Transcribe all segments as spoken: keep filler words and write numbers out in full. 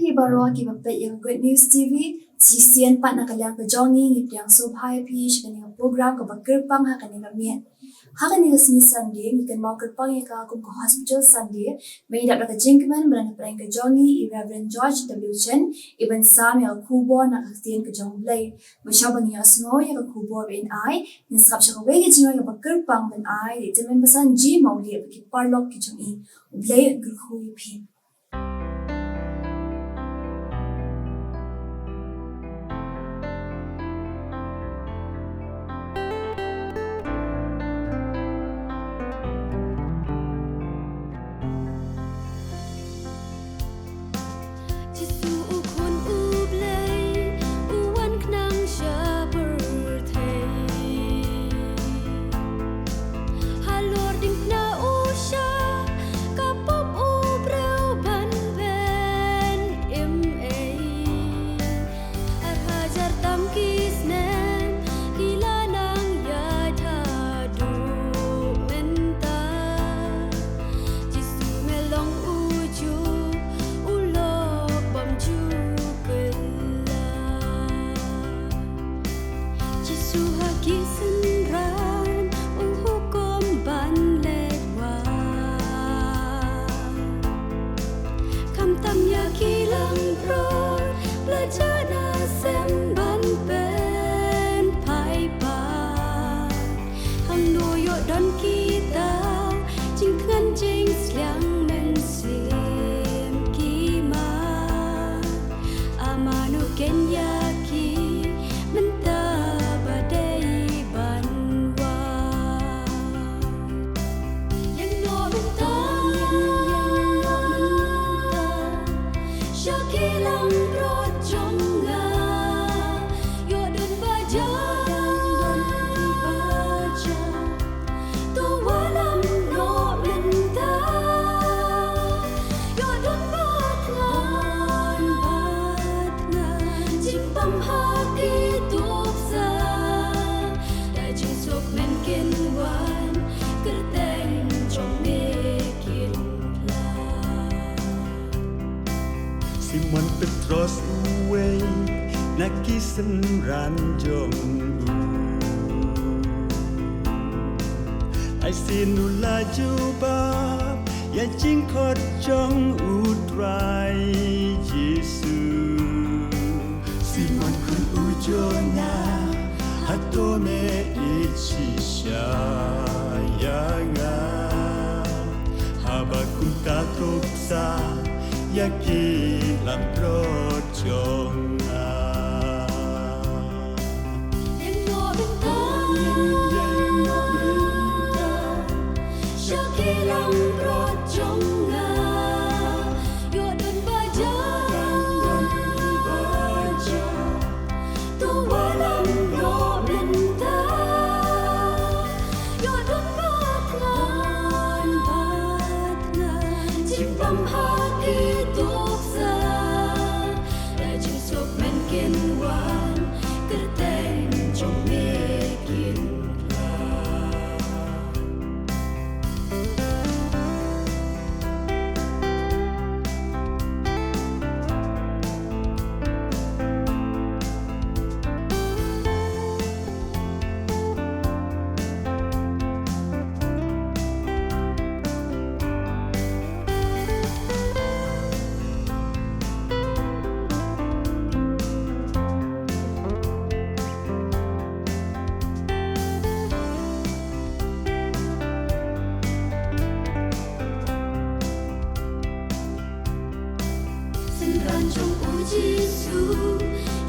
Phi baroh kiba peit ïa ka Good News T V, shisien pat na ka liang ka jong ngi ngi pdiang sngewbha ïa phi sha kane ka program kaba kyrpang ha kane ka miet. Ha kane ka sngi Sunday ngi kynmaw kyrpang ïa ka kum ka Hospital Sunday, ba ngi dap da ka jingkmen ba na ka pdeng ka jong ngi i Reverend George W Chen, i ban sam ïa ka khubor na ka ktien ka jong U Blei. Bad shuwa ba ngin ïohsngew ïa ka khubor ba in ai, ngin sngap sha kawei ka jingrwai kaba kyrpang ban ai da i Tymmen Basan G Mawlieh bad ki paralok ki jong i. U Blei un kyrkhu ïa phi. Jisu u Khun U Blei, u wan khnang sha pyrthei. Halor diengphna u shah ka pop u briew ban pynïeng ei. Ar hajar tam ki snem ki la nang ïaid haduh mynta. Jisu me long ujuh u lok bym ju kylla. Jisu ha ki synran u hukum ban leit wad. Khamtam ïa ki langbrot la jah na sem ban pynphai pat. Hangno ïoh don kita jingthngan jingsliang mynsiem ki ma. A mano keiñ ïa ki mynta ba dei ban wad. Ïeng noh mynta, ïeng noh mynta sha ki langbrot jong nga. Ïoh don ba jam, ïoh don ba jam. To wallam noh mynta. Ïoh don ba thngan, ba thngan. Jingpang ha ki tuksa. Da jingsuk men kin wan. Kyrteng jong me kin pla. Simon Petros uwei na ki synran jong u. Ai sien u la jubab ïa jingkhot jong u Trai Jisu. Simon khun u Jona, hato me ïeit shisha ïa nga? Haba kumta tuksa ïa ki langbrot jong nga. Ïeng noh mynta, ïeng noh mynta sha ki langbrot jong nga. Ïoh don ba jam, ïoh don ba jam. To wallam noh mynta. Ïoh don ba thngan, ba thngan. Jingpang ha ki tuksa. Da jingsuk men kin wan. Kyrteng jong me kin pla. Synran jong u Jisu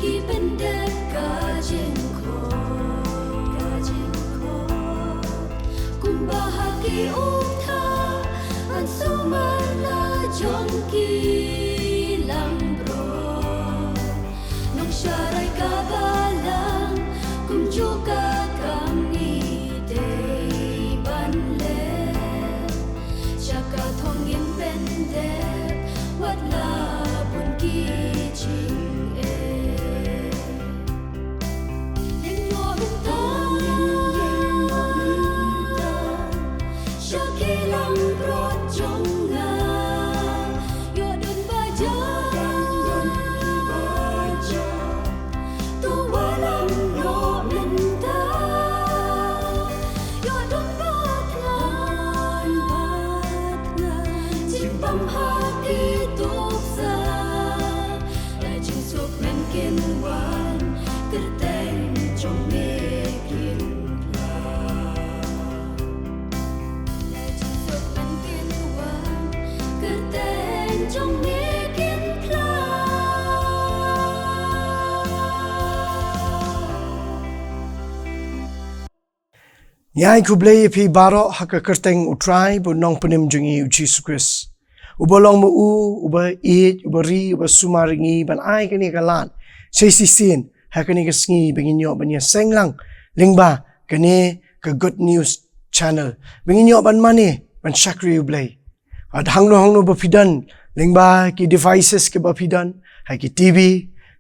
ki pyndep ka jingkhot, ka jingkhot. Kumba ha ki ukthah ban sumar la jong ki langbrot. Nongsharai ka balang kumjuh ka kam ngi dei ban leh. Sha ka thong ngin pyndep wat la bun ki jingeh. Ïeng noh mynta, ïeng noh mynta sha ki langbrot jong nga. Ïoh Ngi ai khublei ïa phi baroh ha ka kyrteng U Trai bad U Nongpynim jong ngi U Jisu Khrist, uba long ma u uba ïeit, uba ri, uba sumar ïa ngi ban ai kane ka lad shisien ha kane ka sngi ba ngin ïoh ban ïaseng lang lyngba kane ka Good News Channel, ba ngin ïoh ban mane ban shakri U Blei. Bad hangno hangno ba phi don, lyngba ki devices kiba phi don, ha ki T V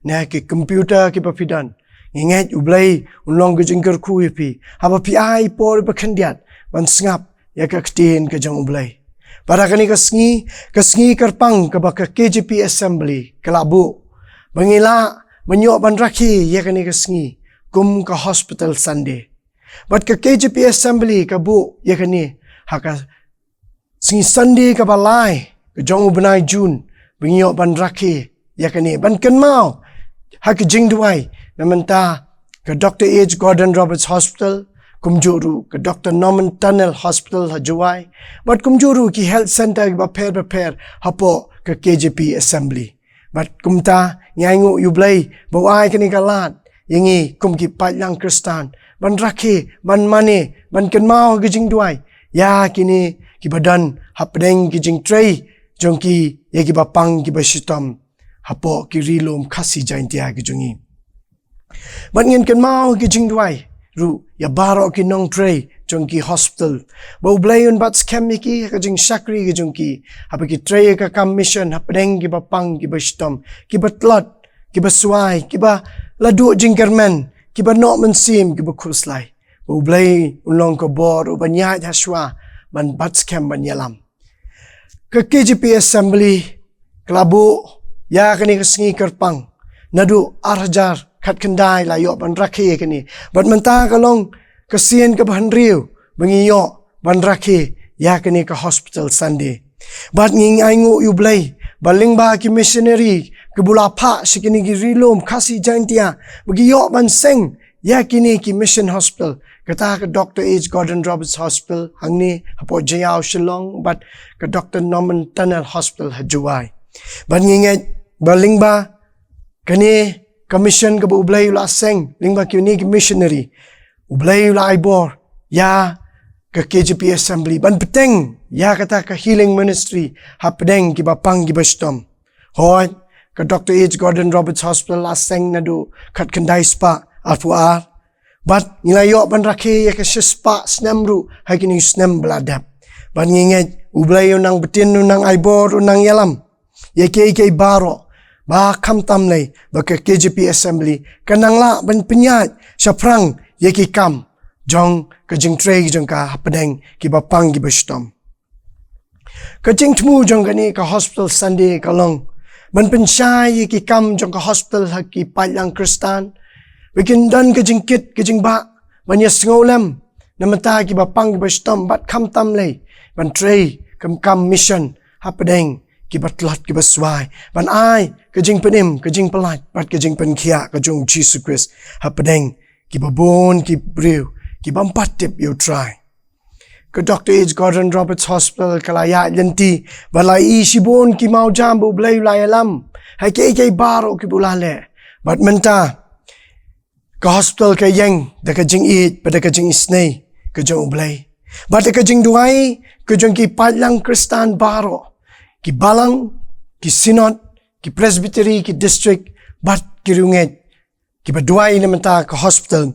ne ha ki computer kiba phi don, ngi ngeit U Blei un long ka jingkyrkhu ïa phi haba phi ai por ba khyndiat ban sngap ïa ka ktien ka jong U Blei. Bad ha kane ka sngi, ka sngi kyrpang kaba ka K J P Assembly ka la buh, ba ngi lah ban ïoh ban rakhe ïa kane ka sngi kum ka Hospital Sunday. Bad ka K J P Assembly ka buh ïa kane ha ka sngi Sunday kaba lai ka jong u bnai June, ba ngi ïoh ban rakhe ïa kane, ban kynmaw ha ka jingduwai na mynta ka Doctor H Gordon Roberts Hospital, kumjuh ruh ka Doctor Norman Tunnel Hospital ha Jowai, bad kumjuh ruh ki health center kiba pher bapher hapoh ka K J P Assembly. Bad kumta ngi ainguh ïa U Blei ba u ai kane ka lad ïa ngi kum ki paidlang Khristan ban rakhe, ban mane, ban kynmaw ha ka jingduwai ïa kine kiba don hapdeng ki jingtrei jong ki ïa kiba pang kiba shitom hapoh ki ri lum Khasi Jaintia ki jong ngi. Bad ngin kynmaw ha ka jingduwai ruh ïa baroh ki nongtrei jong ki hospital, ba U Blei un bat skhem ïa ki ha ka jingshakri ka jong ki haba ki trei ïa ka kam mission hapdeng kiba pang kiba shitom, kiba tlot, kiba swai, kiba la duh jingkyrmen, kiba noh mynsiem, kiba khuslai. Ba U Blei un long ka bor uban ïaid ha shuwa ban bat skhem, ban ïalam. Ka K J P Assembly ka la buh ïa kane ka sngi kyrpang naduh ar hajar khatkhyndai, la ïoh ban rakhe ïa kane, bad mynta ka long ka sien kaba hynriew ba ngi ïoh ban rakhe ïa kane ka Hospital Sunday. Bad ngi ainguh ïa U Blei ba lyngba ki missionary kiba la phah sha kine ki ri lum Khasi Jaintia ba ki ïoh ban seng ïa kine ki mission hospital, kata ka Doctor H Gordon Roberts Hospital hangne hapoh Jaïaw Shillong, bad ka Doctor Norman Tunnel Hospital ha Jowai. Bad ngi ngeit ba lyngba kane ka mission kaba U Blei u la seng lyngba kine ki missionary, U Blei u la ai bor ïa ka K J P Assembly ban bteng ïa kata ka healing ministry hapdeng kiba pang kiba shitom. Hooid, ka Doctor H Gordon Roberts Hospital la seng naduh khatkhyndai spah arphew ar, bad ngi la ïoh ban rakhe ïa ka shispah snem ruh ha kine ki snem ba la dep. Bad ngi ngeit U Blei un nang btin, un nang ai bor, un nang ïalam ïa kiei kiei baroh, ba khamtam lei ba ka K J P Assembly kan nang lah ban pynïaid shaphrang ïa ki kam jong ka jingtrei jong ka hapdeng kiba pang kiba shitom. Ka jingthmu jong kane ka Hospital Sunday ka long ban pynshai ïa ki kam jong ka hospital ha ki paidlang Khristan, ba kin don ka jingkit ka jingbah ban ïasngewlem na bynta kiba pang kiba shitom, bad khamtam lei ban trei ka kam mission hapdeng kiba tlot kiba swai, ban ai ka jingpynim, ka jingpyllait bad ka jingpynkhiah ka jong U Jisu Khrist hapdeng kiba bun ki briew ki bym pat tip ïa U Trai. Ka Doctor H Gordon Roberts Hospital ka la ïaid lynti bad la ïohi shibun ki mawjam ba U Blei u la ïalam ha kiei kiei baroh kiba u la leh. Bad mynta ka hospital ka ïeng da ka jingïeit bad da ka jingisynei ka jong U Blei, bad da ka jingduwai ka jong ki paidlang Khristan baroh, ki balang, ki synod, ki presbytery, ki district, bad ki riewngeit kiba duwai na bynta ka hospital.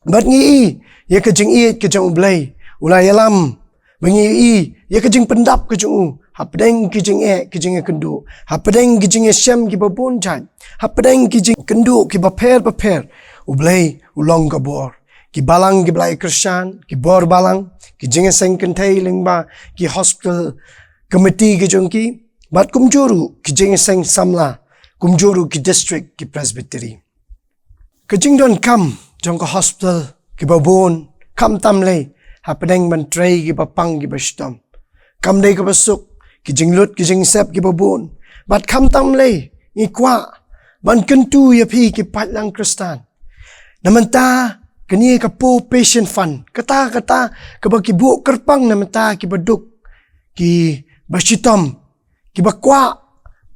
Bad ngi ïohi ïa ka jingïeit ka jong U Blei u la ïalam, ba ngi ïohi ïa ka jingpyndap ka jong u hapdeng ki jingeh, ki jingïakynduh, hapdeng ki jingïashem kiba bun jait, hapdeng ki jingkynduh kiba pher bapher. U Blei u long ka bor. Ki balang kiba la ïakyrshan, ki bor balang, ki jingïaseng kynthei lyngba ki hospital committee ki jong ki, bad kumjuh ruh ki jingïaseng samla, kumjuh ruh ki district, ki presbytery. Ka jingdonkam jong ka hospital kiba bun, khamtam lei hapdeng ban trei kiba pang kiba shitom. Kam dei kaba suk, ki jinglut ki jingsep kiba bun. Bad khamtam lei ngi kwah ban kyntu ïa phi ki paidlang Khristan na bynta kane ka Poor Patient Fund, kata kata kaba ki buh kyrpang na bynta kiba duk, kiba shitom, kiba kwah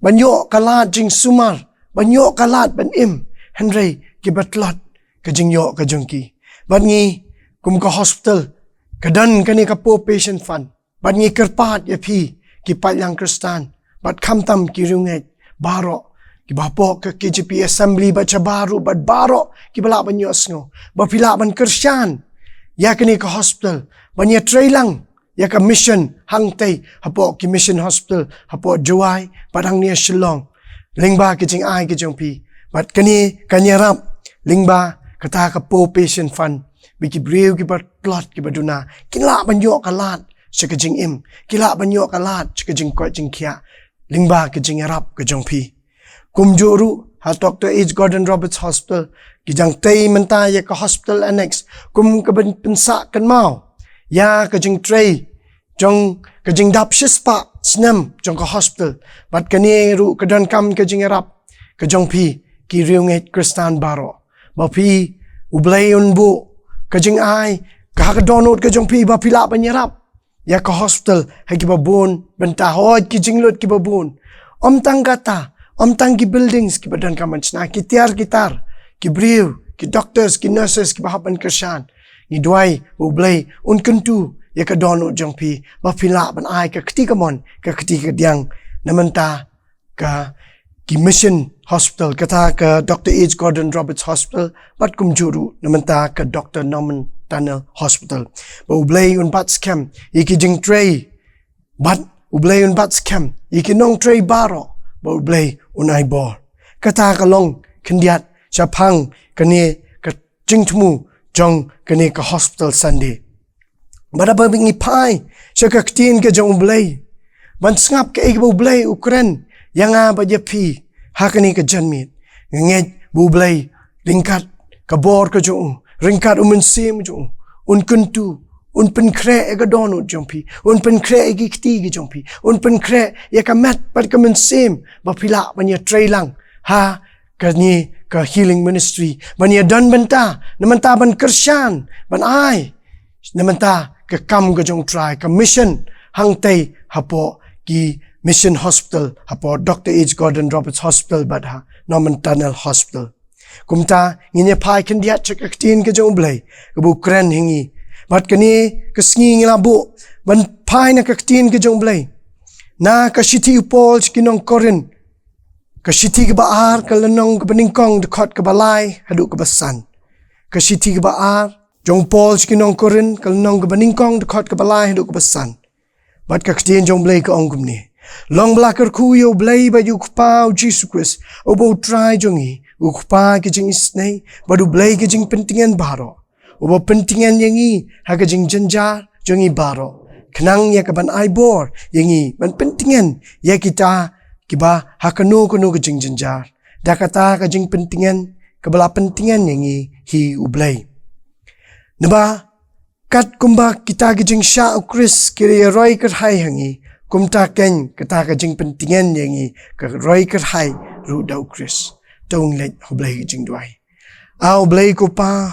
ban ïoh ka lad jingsumar, ban ïoh ka lad ban im, hynrei kiba tlot ka jingïoh ka jong ki. Bad ngi kum ka hospital, ka don kane ka Poor Patient Fund. Bad ngi kyrpad ïa phi, ki paidlang Khristan, bad khamtam ki riewngeit baroh, kiba hapoh ka K J P Assembly, bad shabar ruh, bad baroh kiba lah ban ïohsngew, ba phi lah ban kyrshan ïa kane ka hospital, ban ïatreilang ïa ka mission hangtei hapoh ki mission hospital hapoh Jowai bad hangne Shillong, lyngba ka jingai ka jong phi. Bad kane kan ïarap lyngba kata ka Poor Patient Fund, ba ki briew kiba tlot kiba duna kin lah ban ïoh ka lad sha ka jingim, ki lah ban ïoh ka lad sha ka jingkoit jingkhiah, lyngba ka jingïarap ka jong phi. Kumjuh ruh ha Doctor H Gordon Roberts Hospital, ki dang tei mynta ïa ka hospital annex kum ka ban pynsah kynmaw ïa ka jingtrei jong ka jingdap shispah snem jong ka hospital. Bad kane ruh ka donkam ka jingïarap ka jong phi, ki riewngeit Khristan baroh, ba phi, U Blei un buh ka jingai ka ha ka dohnud ka jong phi, ba phi lah ban ïarap ïa ka hospital ha kiba bun bynta, hooid ki jinglut kiba bun. Ym tang kata, ym tang ki buildings kiba donkam ban shna, ki tiar ki tar, ki briew, ki doctors, ki nurses kiba hap ban kyrshan. Ngi duwai U Blei un kyntu ïa ka dohnud jong phi, ba phi lah ban ai ka kti kamon ka kti kadiang na mynta ka ki mission hospital, kata ka Doctor H Gordon Roberts Hospital, bad kumjuh ruh na mynta ka Doctor Norman Tunnell Hospital. Ba U Blei un bat skhem ïa ki jingtrei, bad U Blei un bat skhem ïa ki nongtrei baroh, ba U Blei un ai bor. Kata ka long khyndiat shaphang kane ka jingthmu jong kane ka Hospital Sunday. Bad haba ngi phai sha ka ktien ka jong U Blei, ban sngap kaei kaba U Blei u kren ïa nga bad ïa phi ha kane ka janmiet, nga ngeit ba U Blei, ryngkat ka bor ka jong u, ryngkat U Mynsiem jong u, un kyntu, un pynkhreh ïa ka dohnud jong phi, un pynkhreh ïa ki kti ki jong phi, un pynkhreh ïa ka met bad ka mynsiem, ba phi lah ban ïatreilang ha kane ka healing ministry, ban ïadon bynta na mynta, ban kyrshan, ban ai na mynta ka kam ka jong U Trai, ka mission hangtei hapoh ki mission hospital, hapoh Doctor H Gordon Roberts Hospital bad ha Norman Tunnell Hospital. Kumta ngin ïa phai khyndiat sha ka ktien ka jong U Blei, kaba u kren ha ngi. Bad kane ka sngi ngi la buh ban phai na ka ktien ka jong U Blei na ka shithi u Paul sha ki nong Korinth, ka shithi kaba ar, ka lynnong kaba nyngkong, dkhot kaba lai haduh kaba san. Ka shithi kaba ar jong u Paul sha ki nong Korinth, ka lynnong kaba nyngkong, dkhot kaba lai haduh kaba san. Bad ka ktien jong U Blei ka ong kumne: Long ba la kyrkhu ïa U Blei bad ïa U Kpa U Jisu Khrist, uba U Trai jong ngi, U Kpa ka jingisynei bad U Blei ka jingpyntngen baroh, uba pyntngen ïa ngi ha ka jingjynjar jong ngi baroh, khnang ïa ka ban ai bor ïa ngi ban pyntngen ïa kita kiba ha kano kano ka jingjynjar. Da kata ka jingpyntngen kaba la pyntngen ïa ngi hi U Blei. Naba kat kumba kita ki jingshah U Khrist ki ïaroi kyrhai ha ngi, kumta keiñ kata ka jingpyntngen ïa ngi ka roi kyrhai ruh da U Khrist. To ngin leit ha U Blei ka jingduwai. A U Blei ko Pa,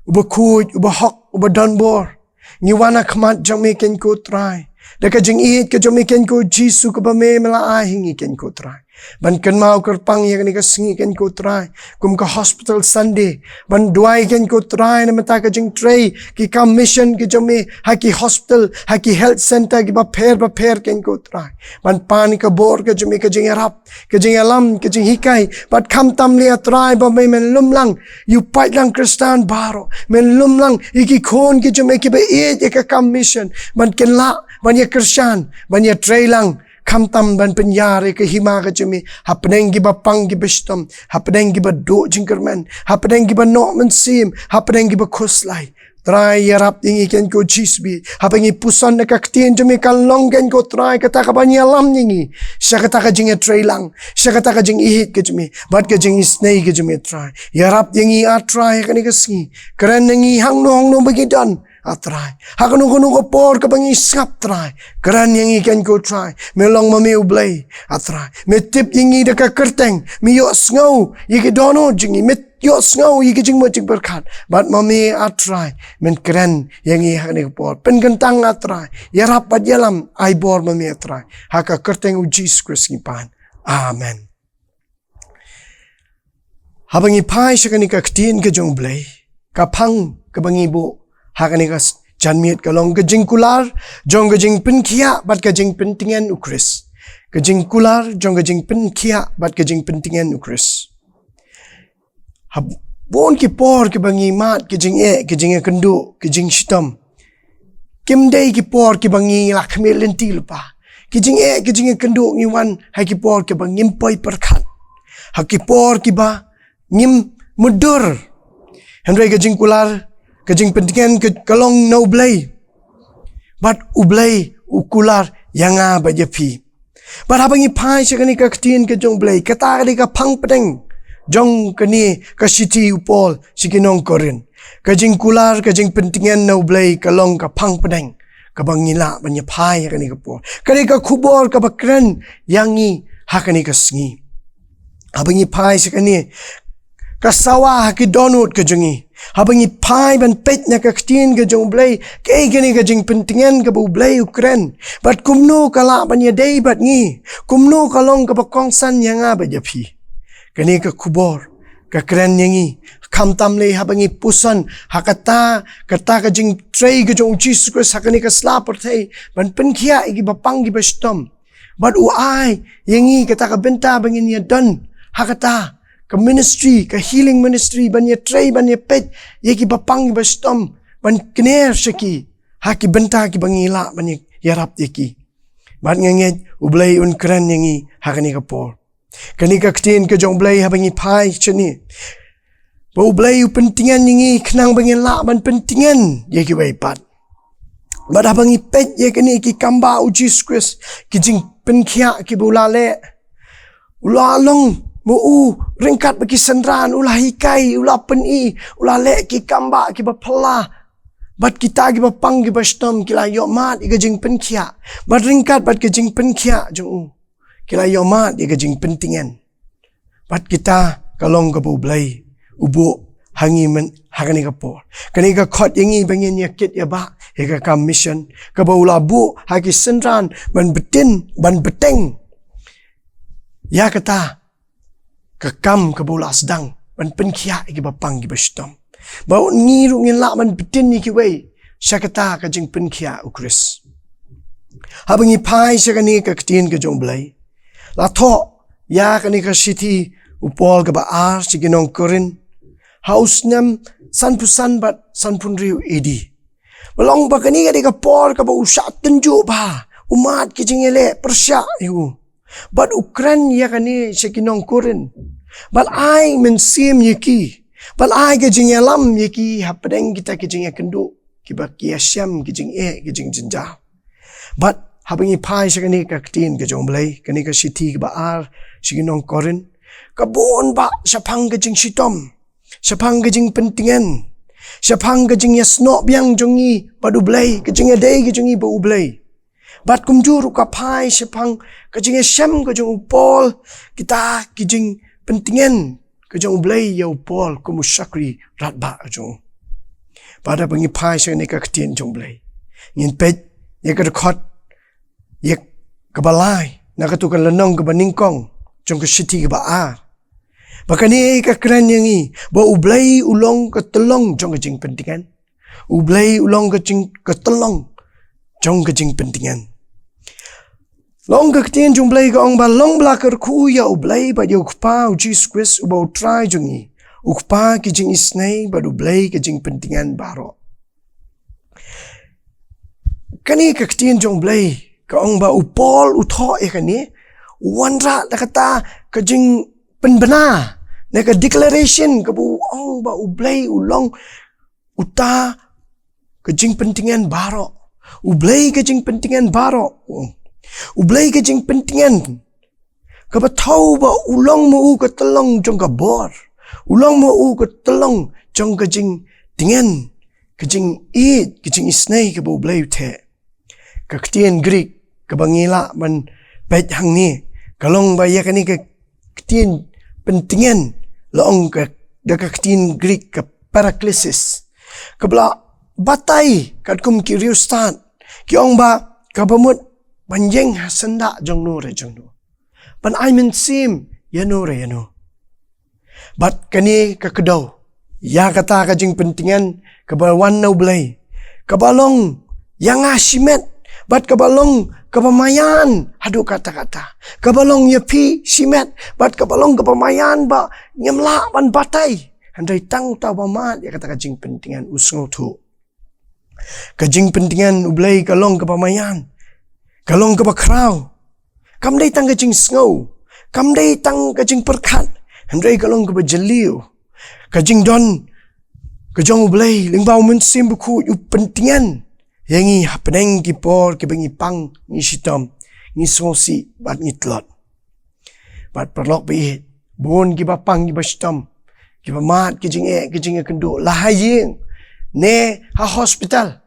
uba khuid, uba hok, uba don bor, ngi wan ha khmat jong me keiñ ko Trai, da ka jingïeit ka jong me keiñ ko Jisu, kaba me me la ai ha ngi keiñ ko Trai, ban kynmaw kyrpang ïa kane ka sngi keiñ ko Trai, kum ka Hospital Sunday, ban duwai keiñ ko Trai na mynta ka jingtrei ki kam mission ki jong me ha ki hospital, ha ki health centre kiba pher ba pher keiñ ko Trai, ban pan ka bor ka jong me, ka jingïarap, ka jingïalam, ka jinghikai, bad khamtam lei A Trai ba me men lum lang ïa u paidlang Khristan baroh, men lum lang ïa ki khun ki jong me kiba ïeit ïa ka kam mission, ban kin lah ban ïa kyrshan, ban ïa trei lang, khamtam ban pynïar ïa ka hima ka jong me hapdeng kiba pang kiba shitom, hapdeng kiba duh jingkyrmen, hapdeng kiba noh mynsiem, hapdeng kiba khuslai. Trai, ïarap ïa ngi keiñ ko Jisu, haba ngi puson na ka ktien jong me, kan long keiñ ko Trai kata kaban ïalam ïa ngi sha kata ka jingïatreilang, sha kata ka jingïeit ka jong me bad ka jingisynei ka jong me Trai. Ïarap ïa ngi A Trai ha kane ka sngi, kren ïa ngi hangno hangno ba ngi don A Trai, ha kano kano ka por kaba ngi sngap Trai, kren ïa ngi keiñ ko Trai. Me long ma me U Blei A Trai, me tip ïa ngi da ka kyrteng, me ïohsngew ïa ki dohnud jong ngi, me ïohsngew ïa ki jingmut jingpyrkhat, bad ma me A Trai men kren ïa ngi ha kane ka por. Pynkyntang A Trai, ïarap bad ïalam, ai bor ma me A Trai, ha ka kyrteng U Jisu Khrist ngi pan. Amen. Haba ngi phai sha kane ka ktien ka jong U Blei, ka phang kaba ngi buh ha kane ka s-, janmiet ka long ka jingkular jong ka jingpynkhiah bad ka jingpyntngen u Khrist. Ka jingkular jong ka jingpynkhiah bad ka jingpyntngen u Khrist. Ha bun ki por kiba ngi mad ki jingeh, ki jingïakynduh, ki jingshitom, kim dei ki por kiba ngi la khmih lynti lypa. Ki jingeh, ki jingïakynduh ngi wan ha ki por kiba ngim poi pyrkhat, ha ki por kiba ngim mutdur. Hynrei ka jingkular, ka jingpyntngen ka, ka long na U Blei. Bad U Blei u kular ïa nga bad ïa phi. Bad haba ngi phai sha kane ka ktien ka jong U Blei, kata ka dei ka phang pdeng jong kane ka shithi u Paul sha ki nong Korinth. Ka jingkular, ka jingpyntngen na U Blei ka long ka phang pdeng kaba ngi lah ban ïa phai ha kane ka por. Ka dei ka khubor kaba kren ïa ngi ha kane ka sngi. Haba ngi phai sha kane ka sawa ha ki dohnud ka jong ngi, haba ngi phai ban peit na ka ktien ka jong U Blei, kaei kane ka jingpyntngen kaba U Blei u kren, bad kumno ka lah ban ïadei bad ngi, kumno ka long kaba kongsan ïa nga bad ïa phi. Kane ka khubor ka kren ïa ngi, khamtam lei haba ngi puson ha kata, kata ka jingtrei ka jong U Jisu Khrist ha kane ka sla pyrthei ban pynkhiah ïa kiba pang kiba shitom. Bad u ai ïa ngi kata ka bynta ba ngin ïa don ha kata ka ministry, ka healing ministry, ban ïa trei, ban ïa peit ïa kiba pang kiba shitom, ban kner sha ki ha ki bynta kiba ngi lah ban ïa, ïarap ïa ki. Bad nga ngeit U Blei un kren ïa ngi ha kane ka por. Kane ka ktien ka jong U Blei haba ngi phai shane, ba U Blei u pyntngen ïa ngi khnang ba ngin lah ban pyntngen ïa kiwei pat. Bad haba ngi peit ïa kine ki kambah U Jisu Khrist, ki jingpynkhiah kiba u la leh, u la long ma u ryngkat bad ki synran, u la hikai, u la pyni, u la leh ki kambah kiba phylla. Bad kita kiba pang kiba shitom ki la ïoh mad ïa ka jingpynkhiah. Bad ryngkat bad ka jingpynkhiah jong u, ki la ïoh mad ïa ka jingpyntngen. Bad kita ka long kaba U Blei u buh ha ngi mynta ha kane ka por. Kane ka khot ïa ngi ba ngin ïa kit ïa bah ïa ka kam mission kaba u la buh ha ki synran ban btin, ban bteng ïa kata ka kam kaba u la sdang ban pynkhiah ïa kiba pang kiba shitom. Ba ngi ruh ngin lah ban btin ïa kiwei sha kata ka jingpynkhiah U Khrist. Haba ngi phai sha kane ka ktien ka jong U Blei, la thoh ïa kane ka shithi u Paul kaba ar sha ki nong Korinth ha u snem sanphew san bad sanphew hynriew A D. Ba long ba kane ka dei ka por kaba u shah tynjuh bha, u mad ki jingïaleh pyrshah ïa u. Bad u kren ïa kane sha ki nong Korinth. Bad ai mynsiem ïa ki. Bad ai ka jingïalam ïa ki hapdeng kita ki jingïakynduh, kiba ki ïashem ki jingeh, ki jingjynjar. Bad haba ngi phai sha kane ka ktien ka jong U Blei, kane ka shithi kaba ar sha ki nong Korinth, ka bun bha shaphang ka jingshitom, shaphang ka jingpyntngen, shaphang ka jingïasnoh biang jong ngi bad U Blei, ka jingïadei ka jong ngi bad U Blei. Bad kumjuh ruh ka phai shaphang ka jingïashem ka jong u Paul, kita ki jingpyntngen ka jong U Blei ïa u Paul kum u shakri radbah ka jong u. Bad haba ngi phai sha kane ka ktien jong U Blei, ngin peit ïa ka dkhot ïa kaba lai na katu ka lynnong kaba nyngkong jong ka shithi kaba ar. Ba kane ka kren ïa ngi ba U Blei u long ka tyllong jong ka jingpyntngen. U Blei u long ka jing, ka tyllong jong ka jingpyntngen. Long ka ktien jong U Blei ka ong ba long ba la kyrkhu ïa U Blei bad ïa U Kpa U Jisu Khrist uba U Trai jong ngi. U Kpa ki jingisynei bad U Blei ka jingpyntngen baroh. Kane ka ktien jong U Blei ka ong ba u Paul u thoh ïa kane, u wanrah da kata ka jingpynbna, na ka declaration kaba u ong ba U Blei u long uta ka jingpyntngen baroh. U Blei ka jingpyntngen baroh. U Blei ka jingpyntngen kaba thaw ba u long ma u ka tyllong jong ka bor. U long ma u ka tyllong jong ka jingtngen, ka jingïeit, ka jingisynei kaba U Blei u theh. Ka ktien Greek kaba ngi lah ban peit hangne ka long ba ïa kane ka ktien pyntngen la ong ka, da ka ktien Greek ka paraklesis, kaba la batai katkum ki riewstad ki ong ba kaba mut ban ïeng ha syndah jong no re jong no, ban ai mynsiem ïa no re ïa no. Bad kane ka kdew ïa kata ka jingpyntngen kaba wan na U Blei, kaba long ïa nga shimet, bad kaba long kaba maïan haduh katta katta, kaba long ïa phi shimet, bad kaba long kaba maïan ba ngim lah ban batai, hynrei tang uta uba mad ïa kata ka jingpyntngen u sngewthuh. Ka jingpyntngen U Blei ka long kaba maïan, ka long kaba khraw. Kam dei tang ka jingsngew, kam dei tang ka jingpyrkhat, hynrei ka long kaba jylliew. Ka jingdon ka jong U Blei lyngba U Mynsiem Bakhuid u pyntngen ïa ngi hapdeng ki por kiba ngi pang, ngi shitom, ngi sngewsih bad ngi tlot. Bad paralok ba ïeit, bun kiba pang kiba shitom, kiba mad ki jingeh ki jingïakynduh, la ha ïing ne ha hospital,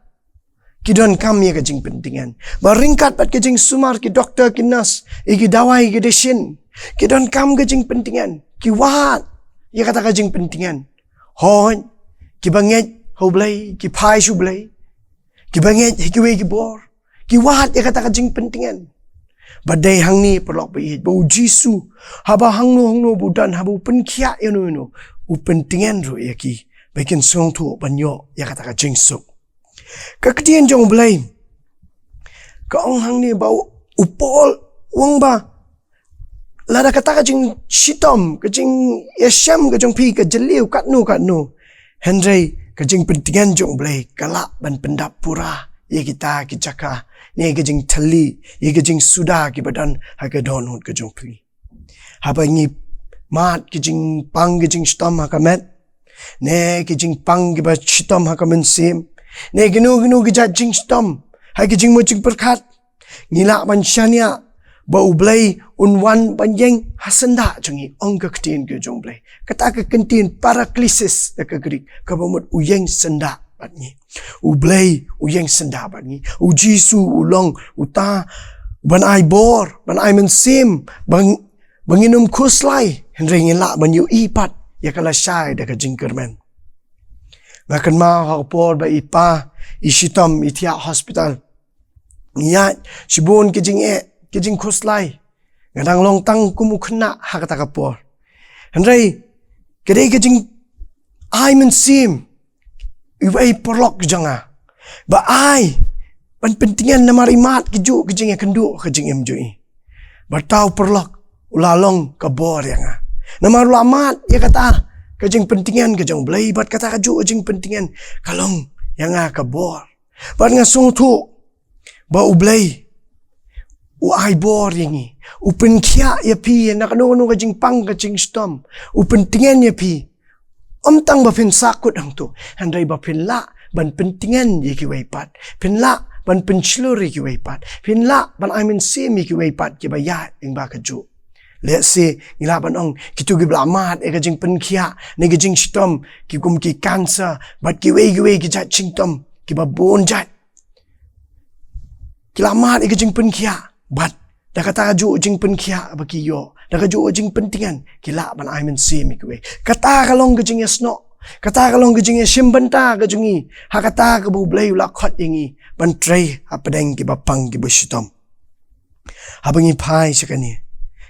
ki donkam ïa ka jingpyntngen. Ba ryngkat bad ka jingsumar ki doktor, ki nurse, ïa ki dawai, ki dashin, ki donkam ka jingpyntngen, ki wad ïa kata ka jingpyntngen. Hooid, kiba ngeit ha U Blei, ki phai sha U Blei, kiba ngeit ha kiwei ki bor, ki wad ïa kata ka jingpyntngen. Bad dei hangne paralok ba ïeit ba U Jisu, haba hangno hangno ba u don, haba u pynkhiah ïano ïano, u pyntngen ruh ïa ki ba kin sngewthuh ban ïoh ïa kata ka jingsuk. Ka ktien jong U Blei ka ong hangne ba u, u Paul u ong ba lada kata ka jingshitom, ka jingïashem ka jong phi ka jylliew katno katno, hynrei ka jingpyntngen jong U Blei ka lah ban pyndap pura ïa kita ki jaka, ne ka jingthylli ïa ka jingsuda kiba don ha ka dohnud ka jong phi. Haba ngi mad ki jingpang ki jingshitom ha ka met, ne ki jingpang kiba shitom ha ka mynsiem, ne kino kino ki jait jingshitom ha ki jingmut jingpyrkhat, ngi lah ban shaniah ba U Blei un wan ban ïeng ha syndah jong ngi, ong ka ktien ka jong U Blei. Kata ka ktien paraklesis da ka Greek, kaba mut u ïeng syndah bad ngi. U Blei u ïeng syndah bad ngi. U Jisu u long uta ban ai bor, ban ai mynsiem, ban, ba ngin ym khuslai, hynrei ngin lah ban ïohi pat ïa ka lashai da ka jingkyrmen. Nga kynmaw ha ka por ba i pa i shitom, i thiah hospital. Ngi ïaid shibun ki jingeh, ki jingkhuslai. Nga dang long tang kum u khynnah ha kata ka por. Hynrei ka dei ka jingai mynsiem iwei i paralok jong nga ba ai ban pyntngen, namar i mad kajuh ka jingïakynduh ka jingim jong i. Bad uta u paralok u la long ka bor ïa nga, namar u la mad ïa kata ka jingpyntngen ka jong U Blei, bad kata kajuh ka jingpyntngen ka long ïa nga ka bor. Bad nga sngewthuh ba U Blei u ai bor ïa ngi, u pynkhiah ïa phi na kano kano ka jingpang ka jingshitom, u pyntngen ïa phi. Ym tang ba phin sahkut hangto, hynrei ba phin lah ban pyntngen ïa kiwei pat, phin lah ban pynshlur ïa kiwei pat, phin lah ban ai mynsiem ïa kiwei pat kiba ïaid lyngba kajuh. Lehse ngi lah ban ong kito kiba la mad ïa ka jingpynkhiah ne ka jingshitom, ki kum ki cancer bad kiwei kiwei ki jait shitom kiba bun jait. Ki la mad ïa ka jingpynkhiah, bad da kata kajuh jingpynkhiah ba ki ïoh, da kajuh jingpyntngen, ki lah ban ai mynsiem ïa kiwei. Kata ka long ka jingïasnoh, kata ka long ka jingïashim bynta ka jong ngi ha kata kaba U Blei u la khot ïa ngi ban trei hapdeng kiba pang kiba shitom. Haba ngi phai sha kane,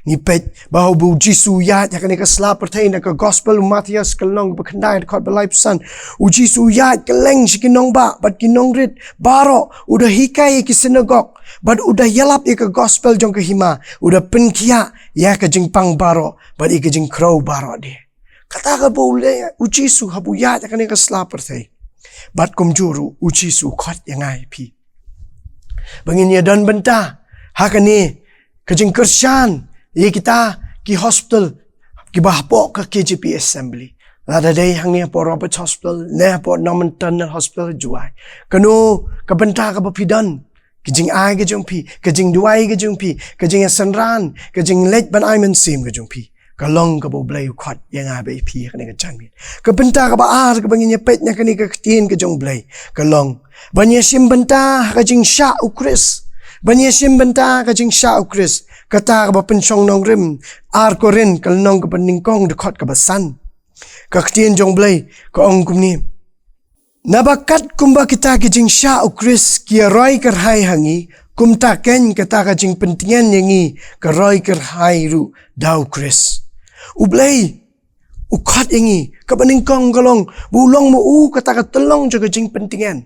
ngi peit ba haba U Jisu u ïaid ha kane ka sla pyrthei, na ka gospel u Mathaios ka lynnong ba khyndai, dkhot ba laiphew san, U Jisu u ïaid kylleng sha ki nongbah bad ki nongrit baroh, u da hikai ïa ki synagog bad u da ïalap ïa ka gospel jong ka hima, u da pynkhiah ïa ka jingpang baroh bad ïa ka jingkhrew baroh de. Kata kaba u leh U Jisu haba u ïaid ha kane ka sla pyrthei. Bad kumjuh ruh U Jisu u khot ïa nga ïa phi ba ngin ïadon bynta ha kane ka jingkyrshan ïa kita ki hospital kiba hapoh ka K J P Assembly. Lada dei hangne hapoh Roberts Hospital ne hapoh Normanton Hospital, Jowai, kano ka bynta kaba phi don, ka jingai ka jong phi, ka jingduwai ka jong phi, ka jingïasynran, ka jingleit ban ai mynsiem ka jong phi, ka long kaba U Blei u khot ïa nga bad ïa phi ha kane ka janmiet. Ka bynta kaba ar kaba ngin ïa peit na kane ka ktien ka jong U Blei ka long ban ïashim bynta ha ka jingshah U Khrist. Ban ïashim bynta ha ka jingshah U Khrist. Kata kaba pynshong nongrim, Ar Korinth ka lynnong kaba nyngkong, dkhot kaba san. Ka ktien jong U Blei ka ong kumne: Naba kat kumba kita ki jingshah U Khrist ki ïaroi kyrhai ha ngi, kumta keiñ kata ka jingpyntngen ïa ngi ka roi kyrhai ruh da U Khrist. U Blei u khot ïa ngi, kaba nyngkong ka long ba u long ma u kata ka tyllong jong ka jingpyntngen.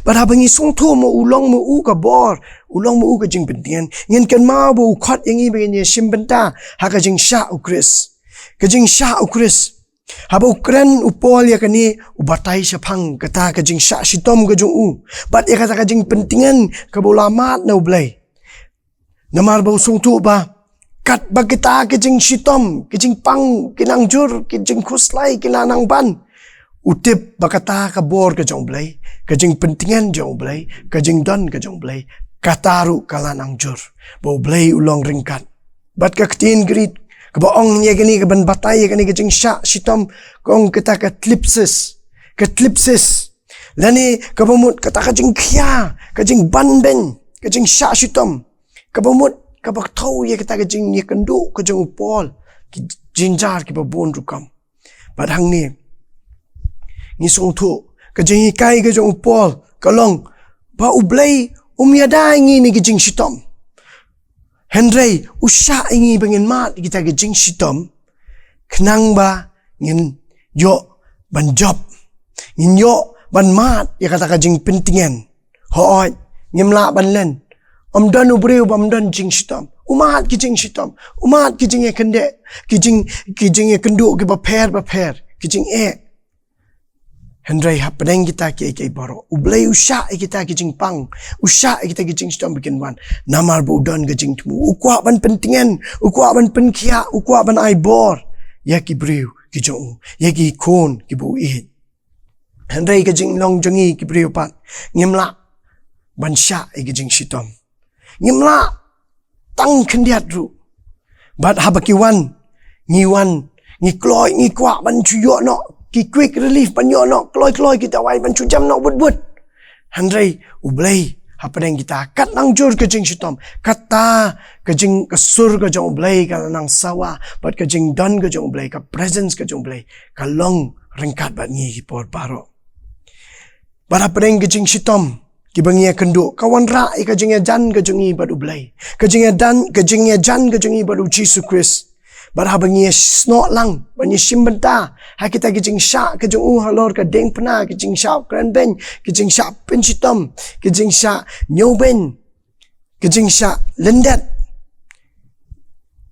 Bad haba ngi sngewthuh ma u long ma u ka bor, u long ma u ka jingpyntngen, ngin kynmaw ba u khot ïa ngi ba ngin ïa shim bynta ha ka jingshah u Khrist. Ka jingshah u Khrist. Haba u kren u Paul ïa kane, u batai shaphang kata ka jingshah shitom ka jong u, bad ïa kata ka jingpyntngen kaba u la mad na u Blei. Namar ba u sngewthuh ba katba kita ka jingshitom, ka jingpang, ki nang jur, ka jingkhuslai, ki la nang ban, u tip ba kata ka bor ka jong u Blei, ka jingpyntngen jong u Blei, ka jingdon ka jong u Blei, kata ruh ka la nang jur, ba u Blei u long ryngkat. Bad ka ktien Greek kaba ong ïa kane, kaban batai ïa kane ka jingshah shitom, ka ong kata ka thlipsis, ka thlipsis. Lane kaba mut kata ka jingkhia, ka jingbanbeiñ, ka jingshah shitom. Kaba mut kaba thew ïa kata ka jingïakynduh ka jong u Paul, ki jynjar kiba bun rukom. Bad hangne ngi sngewthuh ka jinghikai ka jong u Paul ka long ba u Blei um ïada ïa ngi na ki jingshitom. Hynrei u shah ïa ngi ba ngin mad ïa kita ki jingshitom, khnang ba ngin ïoh ban jop, ngin ïoh ban mad ïa kata ka jingpyntngen. Hooid, ngim lah ban len. Ym don u briew bym don jingshitom. U mad ki jingshitom, u mad ki jingïakynduh, ki jing, ki jingïakynduh kiba pher bapher, ki jingeh. Hynrei hapdeng kita kiei kiei baroh, u Blei u shah ïa kita ki jingpang, u shah ïa kita ki jingshitom ba kin wan. Namar ba u don ka jingthmu, u kwah ban pyntngen, u kwah ban pynkhiah, u kwah ban ai bor ïa ki briew ki jong u, ïa ki khun kiba u ïeit. Hynrei ka jinglong jong ngi ki briew pat, ngim lah ban shah ïa ki jingshitom. Ngim lah tang khyndiat ruh. Bad haba ki wan, ngi wan, ngi kloi, ngi kwah ban shu ïoh noh ki quick relief, ban ïoh noh kloi kloi ki dawai, ban shu jem noh bud bud. Hynrei u Blei hapdeng kita, kat nang jur ka jingshitom, kata ka jing, ka sur ka jong u Blei ka nang sawa, bad ka jingdon ka jong u Blei, ka presence ka jong u Blei ka long ryngkat bad ngi ki por baroh. Bad hapdeng ka jingshitom kiba ngi ïakynduh, ka wanrah ïa ka jingïajan ka jong ngi bad u Blei, ka jingïajan, ka jingïajan ka jong ngi bad u Jisu Khrist. Bad haba ngi ïasnoh lang, ba ngi shim bynta ha kita ki jingshah ka jong u halor ka diengphna, ki jingshah kren beiñ, ki jingshah pynshitom, ki jingshah ñiewbeiñ, ki jingshah lyndet,